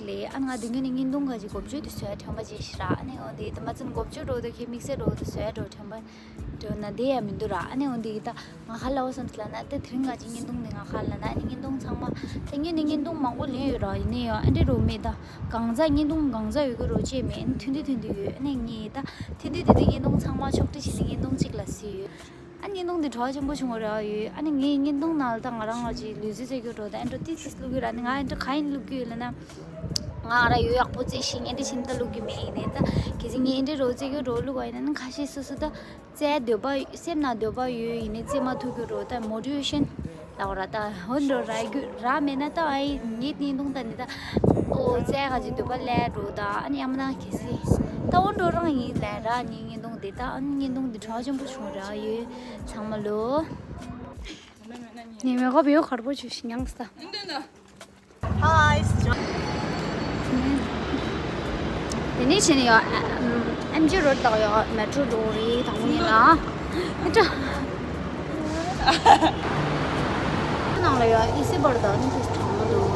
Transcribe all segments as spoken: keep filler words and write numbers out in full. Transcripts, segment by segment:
ལས་ཨ་ང་དེ་ངས་ནི་བརྙན་ཐུང་ག་ཅིག་འགོ་བརྗོད་དུ་བཟོས་ཡ་དྲན་པ་ཅིག་ཤི་ར། ཨ་ནི་འོ་དེ་ད་མ་ཚན་འགོ་བརྗོད་འགྲོ་དུ་ཁྱེད་དམིགས་བསལ་འགྲོ་དུ་བཟོས་ཡ་འགྲོ་དྲན་པ་འགྲོ་ན་དེ་ཡ་མི་འདུག་ར། ཨ་ནི་འོ་དེ་ད་ང་ཧ་ལ་བ་སོང་ལ་ན་ད་དེ་རིང་ག་ཅིག་བརྙན་ཐུང་ནི་ང་ཧ་ལ་ན་ཨ་ནི་བརྙན་ཐུང་ཚང་མ་ད་ངས་ནི་བརྙན་ཐུང་མང་པོ་ལེན་ཡོད་ར། ཡིན་ནི་ཡང་ཨ་འདྲེ་རོ་མེད་ད་གང་ཟག་བརྙན་ཐུང་གང་ཟག་ཡོད་གི་རོ་ཅེས་མེད། ཨ་ནི་ཐུན་དུ་ཐུན་དུ་ཡོད། ཨ་ནི་ངས་ད་ཐུན་དུ་ཐུན་དུ་བརྙན་ཐུང་ཚང་མ་ཕྱོགས་སྒྲིག་བྱས་ནས་བརྙན་ཐུང་གཅིག་ལ་བཟོས་ཡོད། ཨ་བརྙན་ཐུང་འདི་གྲོགས་ཆེན་པོ་བྱུང་བ་རེད་ཡོད། ཨ་ནི་ངའི་བརྙན་ཐུང་ནང་ལ་ད་ང་རང་ལ་ཅིག་ལུས་རྩལ་རྩེད་རྒྱུ་འགྲོ་ད་ཨེ་འགྲོ་ཏིས་ཏིས་བླུག་གི་ར། ནི་ང་ཨེ་འགྲོ་ག་ཡིན་བླུག་གི་ཡོད་ལ་ན། ང་ང་ར་ཡོད་ཡག་པོ་རྩེད་ཤིང་ཨེ་འདྲ་བྱིན་ད་བླུག་གི་མེད། ཡིན་ནའི་ད་གལ་སྲིད་ངས་ཨེ་འདྲ་རོ་རྩེད་རྒྱུ་འགྲོ་བླུག་བ་ཡིན་ན་ནི་ཁ་ཤས་སོ་སོ་ད་རྩེད་འདོད་པ་སེམས་ནང་འདོད་པ་ཡོད། ཡིན་ནའི་རྩེད་མ་ཐུབ་རྒྱུ་འགྲོ་ད་མོ་ཊི་ཝེ་ཤན་ལ་བ་ར་ད་འོ་འགྲོ་ར་རྒྱུ་ར་མེད་ན་ད་ཨ་ཡི་ངའི་བརྙན་ཐུང་ད་ནི་ད་ཨོ་རྩེད་ག་ཅིག་འདོད་པ་ལས་འགྲོ་ད་ཨ་ནི་ཡ་མ་ན་གལ་སྲིད་ད་འོ་འགྲོ་རང་ཡིན་ལས་ར་ངའི་བརྙན་ཐུང་འདི་ད་ཨ་ནི་བརྙན་ཐུང་འདི་གྲོགས་ཆེན་པོ་བྱུང་ར་ཡོད། ཚང་མ་ལོ། ནི་མེ་ཁོ་བེའུ་ཁར་པོ་ཆུ་ཞིག་མྱངས་ས། Hi. དེ་ནས་ཕྱིན་ཡོད། ཨེམ་ཇི་རོ་ཌི་དག་ཡོད། མེ་ཊྲོ་འགྲོ་རེད་དང་པོ་ཡིན་ན། མེ་ཊྲོ། ནང་ལ་ཡོད། ཨི་སི་བར་དང་ནི་དུས་དྲང་པོ་འདུག་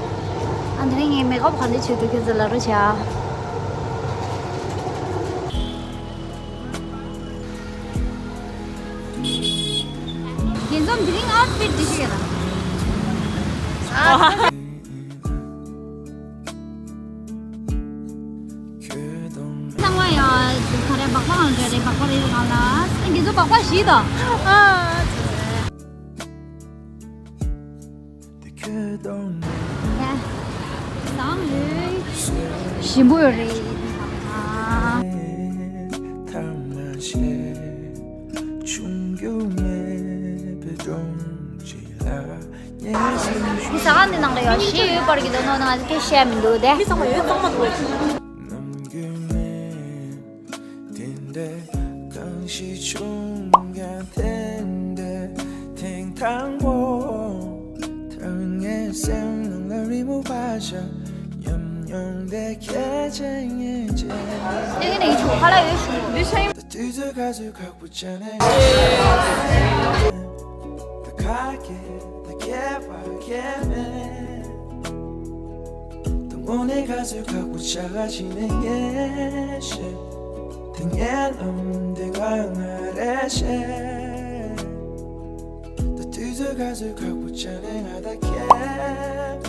ཨ་འདི་ནས་ངས་མེ་ཀབ་ག་འདྲ་བྱེད་འདུག་ཁྱེད་ཚོ་ལ་རོ་བྱ། རྒྱལ་འཛོམས་དེ་རིང་ཨའུ་ཊི་ཕིཊ་འདི་ཤེས་ལ། གསང་བ་ཡ་ག་རེ་སྦག་སྦག་ལང་རེ་རེ་སྦག་སྦག་རེ་རེ་གང་ལ་རྒྱལ་འཛོམས་སྦག་སྦག་བཞི་དང་། ཞིམ་པོ་ཡོད་རེད། ཟ་ཁང་འདི་ནང་ལ་ཡོད་ཤི་ཡོད་པར་གྱི་དོ་ནོ་ནང་སྐད་བཤད་མི་འདུག་དེ། མི་ཚང་མ་ཡོད་ཚང་མ་འདུག་དེ་འདྲ་གང་ཞིག་བྱུང་ཀྱང་དེ་འདྲ་ཐེངས་དང་པོ་ཐར་ངའི་སེམས་ནང་ལ་རི་མོ་བ་ཞིག་ཉམས་མྱོང་དེ་ཁྱེད་ཅན་ངེས་ཅན། དེ་ག་ནས་ཆུ་ཁ་ལ་ཡོད་ཞུ། འདི་ཤ་ཡིན། དུས་ཚོད་ག་ཚོད་ཁག་པོ་བྱས་ནས། ད་ཁ་སྐད་ད་ཁྱད་པར་ཁྱད་མེད། དངོས་གནས་ག་ཚོད་ཁག་པོ་ཆགས་ཀྱི་ནས་ངས་ཤེས། དེ་ངའི་ལམ་དེ་ང་ང་རེ་ཤེས། ད་དུས་ཚོད་ག་ཚོད་ཁག་པོ་ཆགས་ནས་ང་ད་ཁྱད་མེད།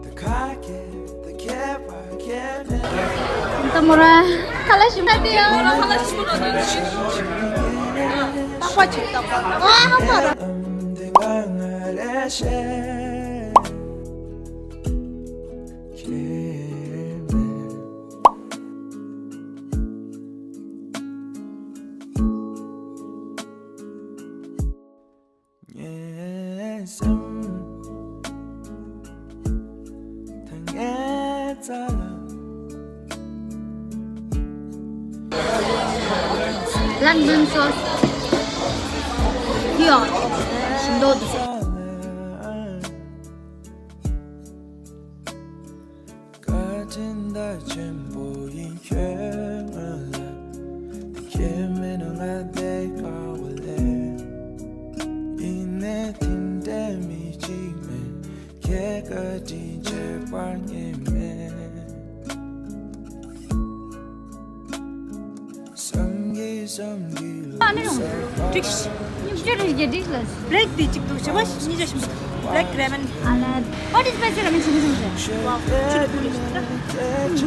ད་ཁ་སྐད་ད་ཁྱད་པར་ཁྱད་མེད། ད་མོ་ར་ཁ་ལ་ཞིམ་ད་དེ་ཡང་ཁ་ལ་ཞིམ་ར་དེ་ཞིམ་ར་ད་ཁ་ཅིག་ད་ཁ་ཨ་ཧ་པ་ར། ལམ་དེ་ང་ང་རེ་ཤེས། ངའི་སེམས་ད་ངའི་རྩ་ལ། ལམ་རིམ་སོ་ཡོ་ཞིམ་མདོག་འདུག་བཀའ་དྲིན་ད་ཆེན་པོ་ཡིན་ཁྱོད་ང་ལ། ཁྱེད་མེད་ན་ང་བསྡད་དཀའ་བ་ལས། ཡིན་ནའི་དེ་འདྲའི་མི་གཅིག་མེད། ཁྱེད་བཀའ་དྲིན་ཆེ་བར་ངེས་མེད། བསམ་གྱིས་བསམ་གྱིས་ཨ་ནི་རུང་། ཀྲིག་ཤི། ཉིན་བཅུ་རེ་བརྒྱད་ཀྲིག་ལ། བྷི་ལེག་འདི་གཅིག་འདུག་བྱས་པ་གཉིས་ཆ་ཞིམ་པོ་འདུག་བྷི་ལེག་རེ་མན། ཨ་ལ། What is spicy ramen? ཞིམ་པོ་ཞིམ་པོ་ཞིམ། ཝའོ། ཆུ་ལ་ཁུ་རེ་ཞིམ་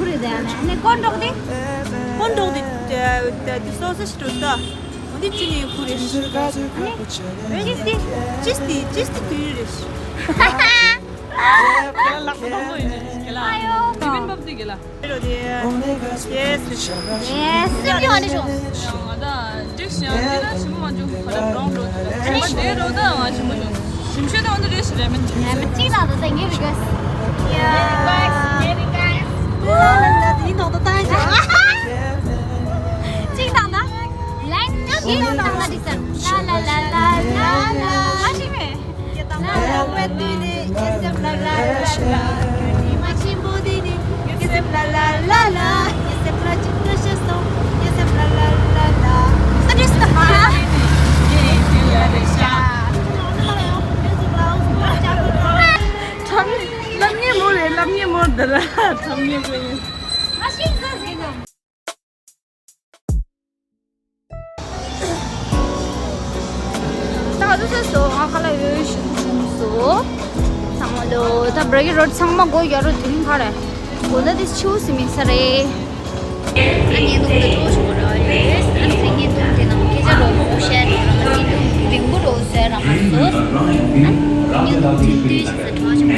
པོ་རེད་ད་ཡ་ནི། ཨ་ནི་ཀོན་ཌོག་དེ། ཀོན་ཌོག་དེ་དེ་སོ་ས་ཞིག་འགྲོ་ད། འོ་དེ་ཆུ་ནས་ཁུ་རེ་ཞིམ། ཨ་ནི་ཅིས་དེ། ཅིས་དེ་ཅིས་དེ་དུས་རེ་ཞིམ། ལག་པ་དང་པོ་ཡིན་ནི་ག་ལ། ཨ་ཡོ། དེ་མིན་བབ་དེ་ག་ལ། Yes. Yes. Yes. ང་ད་འགྲིག་ཤག་འདི་ད་ཞིམ་པོ་མ་བྱུང་། ཁ་ལ་བྲང་འགྲོ། ཨ་ནི་དེ་རོ་ད་ང་ཞིམ་པོ་བྱུང་། ཞིམ་ཤོས་ད་འོ་འདི་རེད་ཞིག་རེད་མིན། རེད་མིན་གཅིག་ན་ད་ད་ངའི་རི་ཀ་ཡ། ཡིན་ཐོག་ད་ད་ཡིན་ཤག་གཅིག་ན་ད། ལན་གཅིག་ན་ད་འགྲིག་ས། ལ་ལ་ལ་ལ་ལ་ལ། ཨ་ཞིག་མེད། ལབ་ངེས་མོ་རེད། ལབ་ངེས་མོ་ འདི་ལ་ཐམ་ཉེ་པོ་ཡིན། ང་ཤིང་ས་ཟིན་ནམ། ད་ག་ཚོད་ཚོད་སོང་། ང་ཁ་ལག་ཡོད་ཞུ་ཞུ་སོང་། ཚང་མ་ལོ། ད་བྲེག་རོ་ཚང་མ་སྒོ་རྒྱག་རོགས། དུས་རིང་ག་རེད། དགོང་དག་དེ་ཆུ་སི་མིན་ས་རེད། ཨ་ནི་ནུ་ད་ཅོ་ཆུ་ར་ཡོད། ཨ་ནི་ཉིན་ཐུང་དེ་ནང་སྐད་ཆ་རོ་མོ་བཤད་རོ། ཉིན་ཐུང་རིང་པོ་རོ་ཟེར་ར་མ་སོ། ཨ་ནི་ཉིན་ཐུང་ཐིན་ཏུ་ཞིག་ས་ཁྲ་ཆུ་མོ་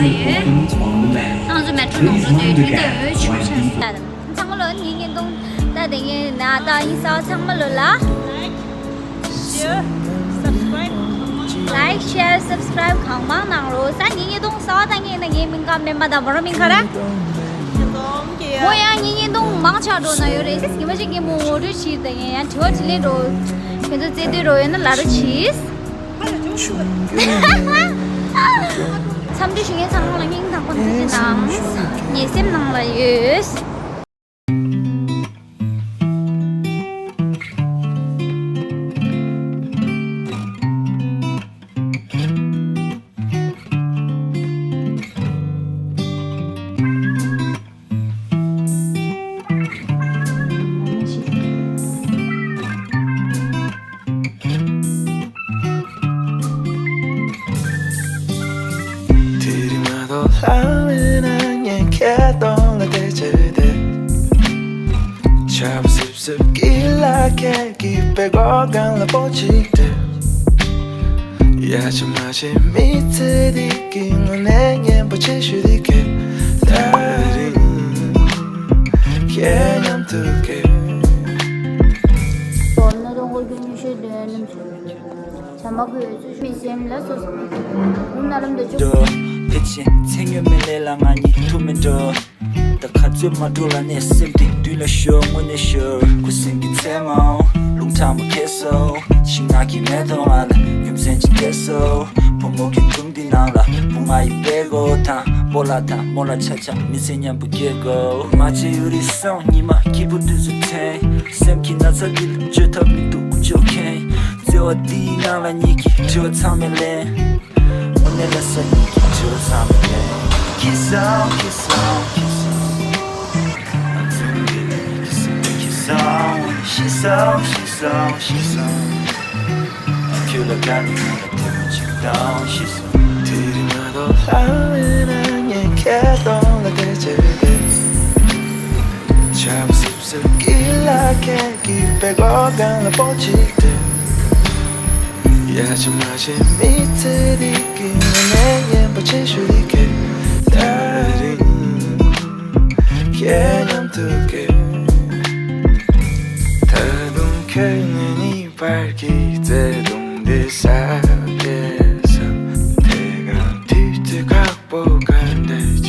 ཡ་ཡོད། ང་ཚོ་མེ་ཊོ་ནང་འགྲོ་དུས་དུས་ད་འོད་ཆུ་ཆེན་སོ། ཚང་མ་ལོ་ཉིན་ཉིན་ཐུང་ད་དེ་ངས་ན་ད་ཡིན་ས་ཚང་མ་ལོ་ལ། Share, subscribe, like, share, subscribe གང་མང་གནང་རོགས། ས་ཉིན་ཉིན་ཐུང་ས་ད་ངས་ན་ངའི་མིང་ག་མེད་མ་ད་མོ་ར་མིང་ག་ར། མོ་ཡང་ཉིན་ཉིན་ཐུང་མང་ཆ་འགྲོ་ན་ཡོད་རེད། སེམས་ཉི་མ་ཅིག་གི་མོ་ངོ་སྤྲོད་བྱེད་ད་ངས་ཡང་དྲི་བ་དྲིས་ལན་འགྲོ། ཁྱོད་ཚོ་རྩེ་འདོད་རོགས་ཡོད་ན་ལ་རོ་བྱེད། འཚམས་འདྲི་ཞུ་མཁན་ཚང་མ་ལ་སྙིང་ཐག་པ་ནས་ཐུགས་རྗེ་གནང་། ངའི་སེམས་ནང་ལ་ཡོད། དེ་རིང་མ་གཏོགས་ལྷ་མེད་ན་ངས་ཁྱེད་གདོང་ལ་བལྟས་བྱས་བསྡད། ཆར་པ་སིབ་སིབ་ཀྱི་ལ་ཁད་ཀྱིས་པད་ཀོག་སྒང་ལ་སྤོ་གཅིག་སྤྲད། ཡ་ཆ་མ་བྱེད་མི་ཚེ་འདི་གི་དངོས་གནས་སྙན་པོ་ཆེ་ཤོས་འདི་གས། ད་རིང་ཁྱེད་མཉམ་དུ་གས། བྱམས་པ་ཁོས་སུ་མི་སེམས་ལ་སོ་སོ་མི་ཁྱེར་རུང་ན་ལམ་དུ་བཅུག་ཕལ་ཆེར་ཚེ་སྔོན་མའི་ལས་ལ་ང་གཉིད་ཐུབ་མེད་འགྲོ། ད་ག་ཚོད་མ་འགྲོ་ལ་ནས་སེམས་དེ་དུས་ལ་ཤོར་དངོས་གནས་ཤོར། ཁུ་སིམ་གྱི་མཚན་མོ་རླུང་ཁྲ་མོ་ཁྱེར་སོ། ཤིང་ནགས་ཀྱི་མེ་ཏོག་ང་ལ་ཡུམ་སྲན་ཅིག་སྤྲད་སོ། བུ་མོ་གི་དུང་འདི་ནང་ལ་བུ་ང་ཡི་པད་ཀོག་དང་སྤོ་ལགས་དང་རྨོ་ལགས་ཆ་ཆ་མི་ཚེ་མཉམ་པོ་སྐྱེལ་དགོས། མ་བྱེད་ཡུ་རི་སོང་ཉི་མ་སྐྱིད་པོ་དུས་སུ་འཐེན། སེམས་ཀྱི་ན་ཚ་འདི་ལ་བཅོས་ཐབས་མི་འདུག་ཀུ་ཅོ་མཁན། བརྩེ་བ་འདིའི་ནང་ལ་ཉིད་ཀྱི་དྲི་བ་ཚང་མས་ལན། དངོས་གནས་ལ་ས་ཉིད་ཀྱི་དྲི་བ་ཚང་མས་ལན། Kiss out, kiss out, kiss out. ང་ཚོ་འདི་ལ་ཉིད་ཀྱི་སེམས་པ་kiss out། ཤི་སོང་ཤི་སོང་ཤི་སོང་། ཁྱོད་ལ་དགའ་ནས་ང་ལ་ཐལ་མོ་གཅིག་བཏང་ཤི་སོང་། དེ་རིང་མ་གཏོགས་ལྷ་མེད་ན་ངས་ཁྱེད་གདོང་ལ་བལྟས་བྱས་བསྡད། ཆར་པ་སིབ་སིབ་ཀྱི་ལ་ཁད་ཀྱིས་པད་ཀོག་སྒང་ལ་སྤོ་གཅིག་སྤྲད། ཡ་ཆ་མ་བྱེད་མི་ཚེ་འདི་གི་དངོས་གནས་སྙན་པོ་ཆེ་ཤོས་འདི་གས། ད་རིང་ཁྱེད་མཉམ་དུ་གས། ད་དུང་ཁྱོད་ངའི་གཉིས་བར་གྱི་བརྩེ་དུང་འདི་ཟབ་པས་བསམ། དེ་ག་དུས་ཚོད་ཁག་པོ་ག་འདྲ་བྱས་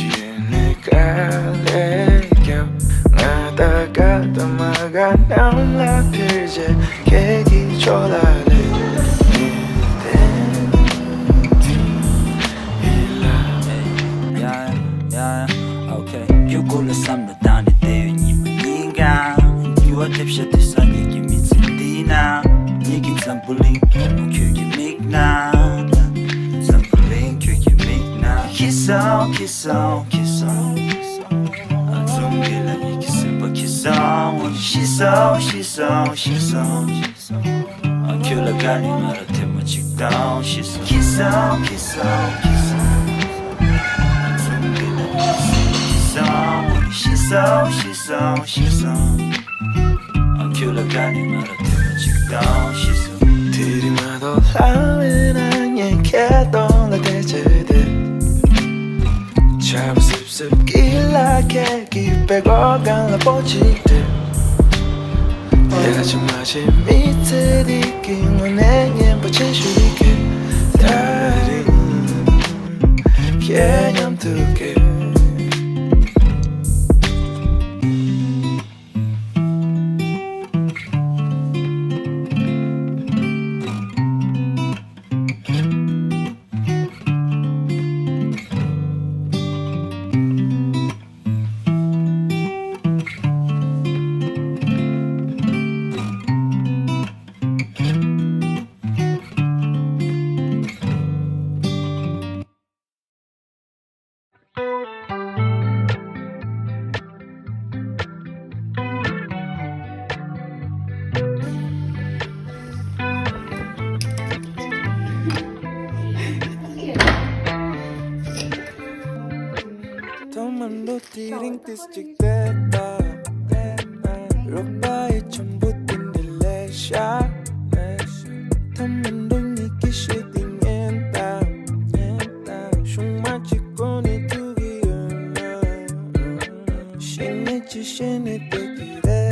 ནས་དཀའ་ལས་རྒྱབ། ང་ད་དགའ་དང་མ་དགའ་གནམ་ལ་འཕུར་བྱས་ཁྱེད་ཀྱི་ཕྱོགས་ལ་སླེབས། ངས་བསྟན་འཛིན་ཡིད་ལ། Yeah, yeah, okay. ཁྱོད་སྐོར་ལ་བསམ་བློ་བཏང་ནས་བསྡད་ཡོད་ཉི་མ་ཉིན་གང་། འགྱུར་བ་ཐེབས་ཤག་དུས་སང་ཉིད་ཀྱི་མི་ཚེ་འདི་ན། ཉིད་ཀྱི་འཛམ་བུ་གླིང་ལྟ་བུ་ཁྱོད་ཀྱི་མིག་ན། འཛམ་བུ་གླིང་ཁྱོད་ཀྱི་མིག་ན། ཁྱི་སང་ཁྱི་སང་ཁྱི་སང་། ཨ་ཙུམ་གི་ལ་ཉིད་ཀྱི་སེམས་པ་ཁྱི་སང་། ཤི་སང་ཤི་སང་ཤི་སང་། ཨ་ཁྱོད་ལ་དགའ་ནས་ང་ལ་ཐལ་མོ་གཅིག་བཏང་ཤི་སོང་། ཁྱི་སང་ཁྱི་སང་ཁྱི་སང་། ཨ་ཙུམ་གི་ལ་ཁྱི་སང་ཤི་སང་ཤི་སང་ཤི་སང་། ཨ་ཁྱོད་ལ་དགའ་ནས་ང་ལ་ཐལ་མོ་གཅིག་བཏང་ཤི་སོང་། དེ་རིང་མ་གཏོགས་ལྷ་མེད་ན་ངས་ཁྱེད་གདོང་ལ་བལྟས་བྱས་བསྡད། ཆར་པ་སིབ་སིབ་ཀྱི་ལ་ཁད་ཀྱིས་པད་ཀོག་སྒང་ལ་སྤོ་གཅིག་སྤྲད། ཡ་ཆ་མ་བྱེད་མི་ཚེ་འདི་གི་དངོས་གནས་སྙན་པོ་ཆེ་ཤོས་འདི་གས། ད་རིང་ཁྱེད་མཉམ་དུ་གས། དེ་རིང་ཏིས་ཅིག་བལྟས་པ། རོགས་པ་ཡི་འཆམ་པོ་དེ་འདྲ་ལས་ཤ། ཐ་མ་འགྲོ་ཉིད་ཀྱི་ཤེས་དེ་ངན་ད། ཤུང་མ་གཅིག་གོ་ནས་ཐུག་གི་ཡོད་ན། ཤེས་ནས་ཅི་ཤེས་ནས་བལྟས་ཀྱི་རེད།